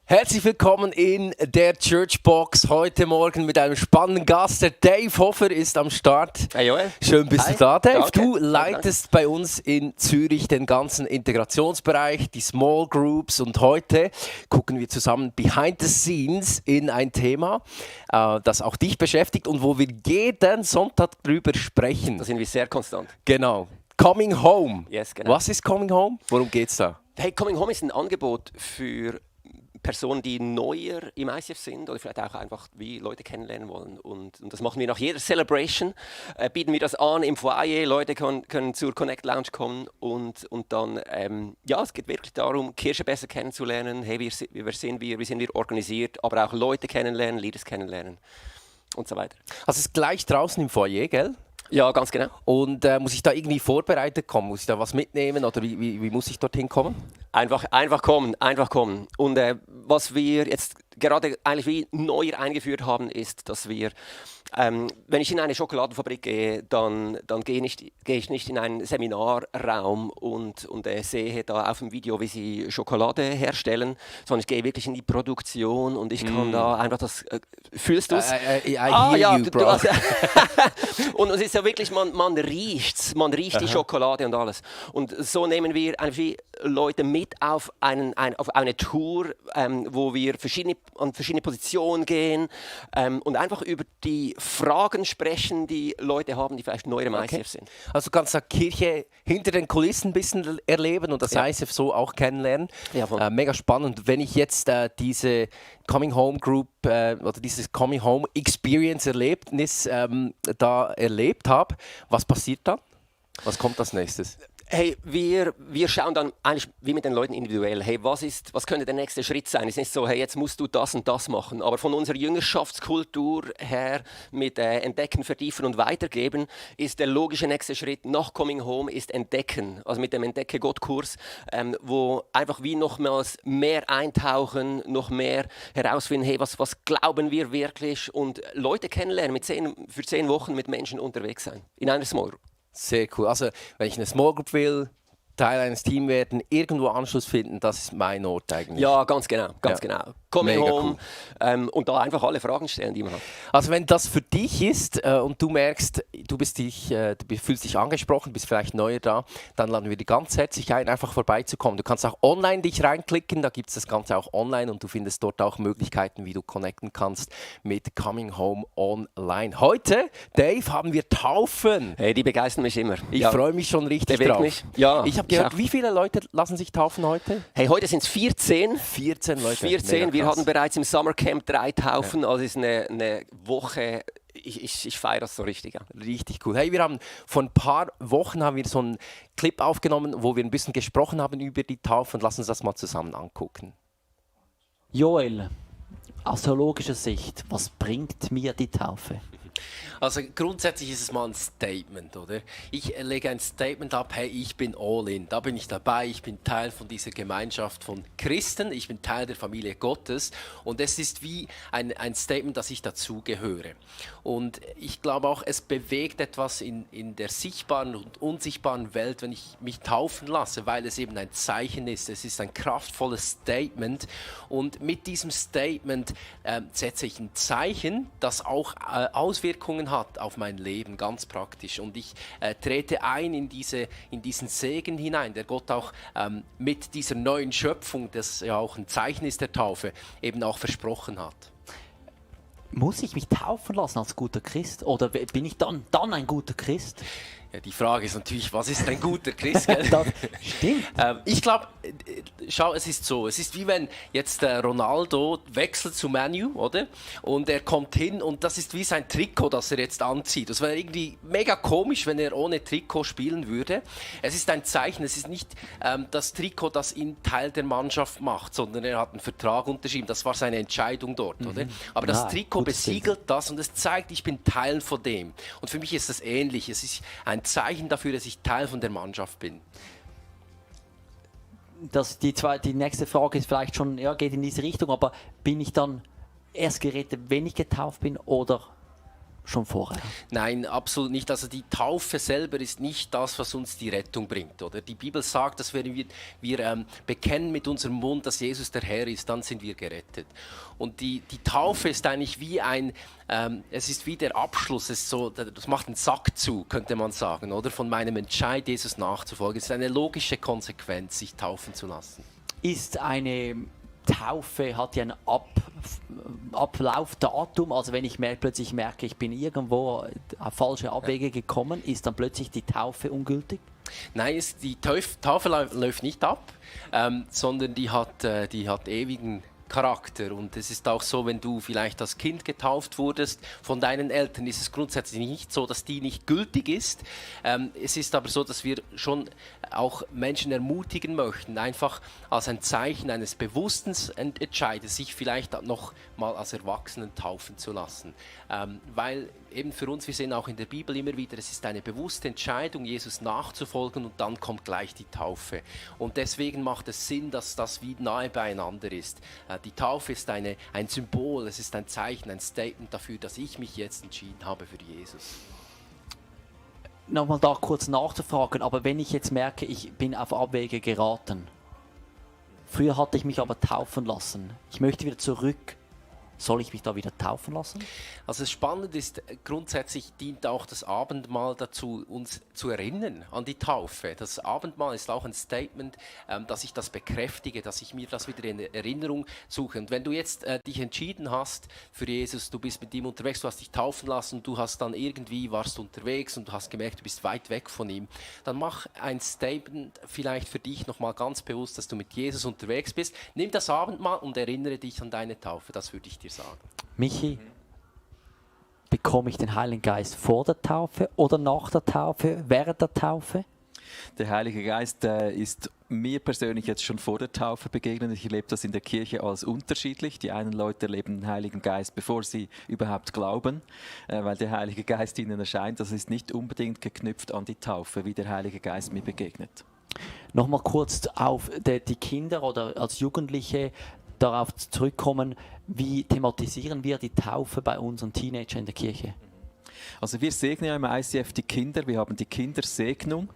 Herzlich willkommen in der Churchbox. Heute Morgen mit einem spannenden Gast. Der Dave Hofer ist am Start. Hey Joel. Schön bist Hi. du da, Dave. Danke. Du leitest bei uns in Zürich den ganzen Integrationsbereich, die Small Groups. Und heute gucken wir zusammen behind the scenes in ein Thema, das auch dich beschäftigt und wo wir jeden Sonntag drüber sprechen. Da sind wir sehr konstant. Genau. Coming Home. Yes, genau. Was ist Coming Home? Worum geht's da? Hey, Coming Home ist ein Angebot für Personen, die neuer im ICF sind oder vielleicht auch einfach wie Leute kennenlernen wollen. Und das machen wir nach jeder Celebration. Bieten wir das an im Foyer. Leute können zur Connect Lounge kommen und dann, es geht wirklich darum, Kirche besser kennenzulernen. Hey, wie sind wir organisiert, aber auch Leute kennenlernen, Leaders kennenlernen und so weiter. Also es ist gleich draußen im Foyer, gell? Ja, ganz genau. Und muss ich da irgendwie vorbereitet kommen? Muss ich da was mitnehmen oder wie muss ich dorthin kommen? Einfach kommen. Und was wir jetzt gerade eigentlich wie neu eingeführt haben, ist, dass wir, wenn ich in eine Schokoladenfabrik gehe, dann gehe ich nicht in einen Seminarraum und sehe da auf dem Video, wie sie Schokolade herstellen, sondern ich gehe wirklich in die Produktion und ich kann da einfach das... fühlst du es? I hear you, bro. Und es ist ja wirklich, man riecht die Schokolade und alles. Und so nehmen wir einfach Leute mit auf eine Tour, wo wir an verschiedene Positionen gehen und einfach über die Fragen sprechen, die Leute haben, die vielleicht neu im ICF sind. Also du kannst da Kirche hinter den Kulissen ein bisschen erleben und das ICF so auch kennenlernen. Ja, mega spannend. Wenn ich jetzt diese Coming Home Group oder dieses Coming Home Experience Erlebnis da erlebt habe, was passiert dann? Was kommt als nächstes? Hey, wir schauen dann eigentlich wie mit den Leuten individuell. Hey, was könnte der nächste Schritt sein? Es ist nicht so, hey, jetzt musst du das und das machen. Aber von unserer Jüngerschaftskultur her mit Entdecken, Vertiefen und Weitergeben ist der logische nächste Schritt nach Coming Home ist Entdecken. Also mit dem Entdecke-Gott-Kurs, wo einfach wie nochmals mehr eintauchen, noch mehr herausfinden, hey, was glauben wir wirklich? Und Leute kennenlernen, für 10 Wochen mit Menschen unterwegs sein. In einer Small Group. Sehr cool. Also, wenn ich eine Small Group will, Teil eines Teams werden, irgendwo Anschluss finden, das ist mein Ort eigentlich. Ja, ganz genau. Coming Mega Home und da einfach alle Fragen stellen, die man hat. Also wenn das für dich ist und du merkst, du fühlst dich angesprochen, bist vielleicht neuer da, dann laden wir dich ganz herzlich ein, einfach vorbeizukommen. Du kannst auch online dich reinklicken, da gibt es das Ganze auch online und du findest dort auch Möglichkeiten, wie du connecten kannst mit Coming Home Online. Heute, Dave, haben wir Taufen. Hey, die begeistern mich immer. Ich freue mich schon richtig drauf. Mich. Ja, ich habe gehört, wie viele Leute lassen sich taufen heute? Hey, heute sind es 14. 14 Leute. 14. Wir hatten bereits im Summercamp 3 Taufen, also es ist eine Woche. Ich feiere das so richtig. Ja. Richtig cool. Hey, vor ein paar Wochen haben wir so einen Clip aufgenommen, wo wir ein bisschen gesprochen haben über die Taufe und lass uns das mal zusammen angucken. Joel, aus theologischer Sicht, was bringt mir die Taufe? Also grundsätzlich ist es mal ein Statement, oder? Ich lege ein Statement ab, hey, ich bin all in, da bin ich dabei, ich bin Teil von dieser Gemeinschaft von Christen, ich bin Teil der Familie Gottes und es ist wie ein Statement, dass ich dazugehöre. Und ich glaube auch, es bewegt etwas in der sichtbaren und unsichtbaren Welt, wenn ich mich taufen lasse, weil es eben ein Zeichen ist, es ist ein kraftvolles Statement und mit diesem Statement setze ich ein Zeichen, das auch Auswirkungen hat auf mein Leben, ganz praktisch. Und ich trete ein in diesen Segen hinein, der Gott auch mit dieser neuen Schöpfung, das ja auch ein Zeichen ist der Taufe, eben auch versprochen hat. Muss ich mich taufen lassen als guter Christ? Oder bin ich dann ein guter Christ? Ja, die Frage ist natürlich, was ist ein guter Christ? Gell? Das stimmt. Ich glaube, schau, es ist so, es ist wie wenn jetzt Ronaldo wechselt zu Man U, oder? Und er kommt hin und das ist wie sein Trikot, das er jetzt anzieht. Das wäre irgendwie mega komisch, wenn er ohne Trikot spielen würde. Es ist ein Zeichen, es ist nicht das Trikot, das ihn Teil der Mannschaft macht, sondern er hat einen Vertrag unterschrieben. Das war seine Entscheidung dort, oder? Aber das Trikot besiegelt das und es zeigt, ich bin Teil von dem. Und für mich ist das ähnlich. Es ist ein Zeichen dafür, dass ich Teil von der Mannschaft bin. Die nächste Frage ist vielleicht schon, ja, geht in diese Richtung, aber bin ich dann erst gerettet, wenn ich getauft bin oder schon vorher? Nein, absolut nicht. Also die Taufe selber ist nicht das, was uns die Rettung bringt. Oder? Die Bibel sagt, dass wenn wir bekennen mit unserem Mund, dass Jesus der Herr ist, dann sind wir gerettet. Und die Taufe ist eigentlich wie es ist wie der Abschluss, es ist so, das macht einen Sack zu, könnte man sagen, oder? Von meinem Entscheid, Jesus nachzufolgen. Es ist eine logische Konsequenz, sich taufen zu lassen. Ist eine Taufe, hat ja ein Ablaufdatum, also wenn ich plötzlich merke, ich bin irgendwo auf falsche Abwege gekommen, ist dann plötzlich die Taufe ungültig? Nein, die Taufe läuft nicht ab, sondern die hat ewigen Charakter. Und es ist auch so, wenn du vielleicht als Kind getauft wurdest von deinen Eltern, ist es grundsätzlich nicht so, dass die nicht gültig ist. Es ist aber so, dass wir schon auch Menschen ermutigen möchten, einfach als ein Zeichen eines bewussten Entscheides, sich vielleicht noch mal als Erwachsenen taufen zu lassen. Weil eben für uns, wir sehen auch in der Bibel immer wieder, es ist eine bewusste Entscheidung, Jesus nachzufolgen und dann kommt gleich die Taufe. Und deswegen macht es Sinn, dass das wie nahe beieinander ist. Die Taufe ist ein Symbol, es ist ein Zeichen, ein Statement dafür, dass ich mich jetzt entschieden habe für Jesus. Nochmal da kurz nachzufragen, aber wenn ich jetzt merke, ich bin auf Abwege geraten, früher hatte ich mich aber taufen lassen, ich möchte wieder zurück, soll ich mich da wieder taufen lassen? Also das Spannende ist, grundsätzlich dient auch das Abendmahl dazu, uns zu erinnern an die Taufe. Das Abendmahl ist auch ein Statement, dass ich das bekräftige, dass ich mir das wieder in Erinnerung suche. Und wenn du jetzt dich entschieden hast für Jesus, du bist mit ihm unterwegs, du hast dich taufen lassen, du hast dann warst unterwegs und du hast gemerkt, du bist weit weg von ihm, dann mach ein Statement vielleicht für dich nochmal ganz bewusst, dass du mit Jesus unterwegs bist. Nimm das Abendmahl und erinnere dich an deine Taufe, das würde ich dir sagen. Michi, bekomme ich den Heiligen Geist vor der Taufe oder nach der Taufe, während der Taufe? Der Heilige Geist ist mir persönlich jetzt schon vor der Taufe begegnet. Ich erlebe das in der Kirche als unterschiedlich. Die einen Leute erleben den Heiligen Geist, bevor sie überhaupt glauben, weil der Heilige Geist ihnen erscheint. Das ist nicht unbedingt geknüpft an die Taufe, wie der Heilige Geist mir begegnet. Nochmal kurz auf die Kinder oder als Jugendliche darauf zurückkommen, wie thematisieren wir die Taufe bei unseren Teenagern in der Kirche? Also wir segnen ja im ICF die Kinder, wir haben die Kindersegnung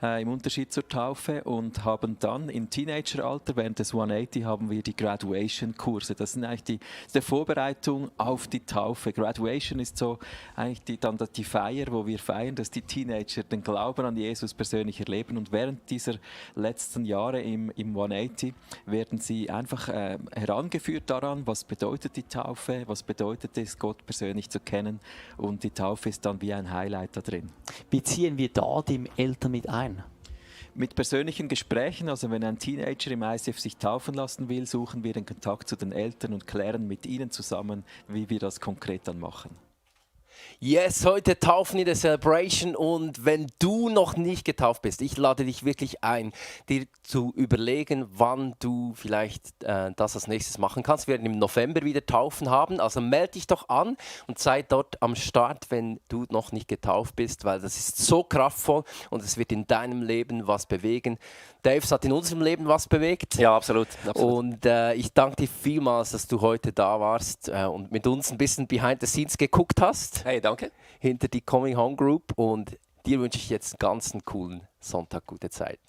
im Unterschied zur Taufe und haben dann im Teenageralter, während des 180 haben wir die Graduation-Kurse. Das sind eigentlich die Vorbereitung auf die Taufe. Graduation ist so eigentlich dann die Feier, wo wir feiern, dass die Teenager den Glauben an Jesus persönlich erleben und während dieser letzten Jahre im 180 werden sie einfach herangeführt daran, was bedeutet die Taufe, was bedeutet es, Gott persönlich zu kennen und die Taufe ist dann wie ein Highlight da drin. Wie ziehen wir da die Eltern mit ein? Mit persönlichen Gesprächen, also wenn ein Teenager im ICF sich taufen lassen will, suchen wir den Kontakt zu den Eltern und klären mit ihnen zusammen, wie wir das konkret dann machen. Yes, heute taufen in der Celebration und wenn du noch nicht getauft bist, ich lade dich wirklich ein, dir zu überlegen, wann du vielleicht das als nächstes machen kannst. Wir werden im November wieder Taufen haben, also melde dich doch an und sei dort am Start, wenn du noch nicht getauft bist, weil das ist so kraftvoll und es wird in deinem Leben was bewegen. Dave, es hat in unserem Leben was bewegt. Ja, absolut. Und ich danke dir vielmals, dass du heute da warst und mit uns ein bisschen behind the scenes geguckt hast. Hey, danke. Hinter die Coming Home Group und dir wünsche ich jetzt einen ganz coolen Sonntag, gute Zeit.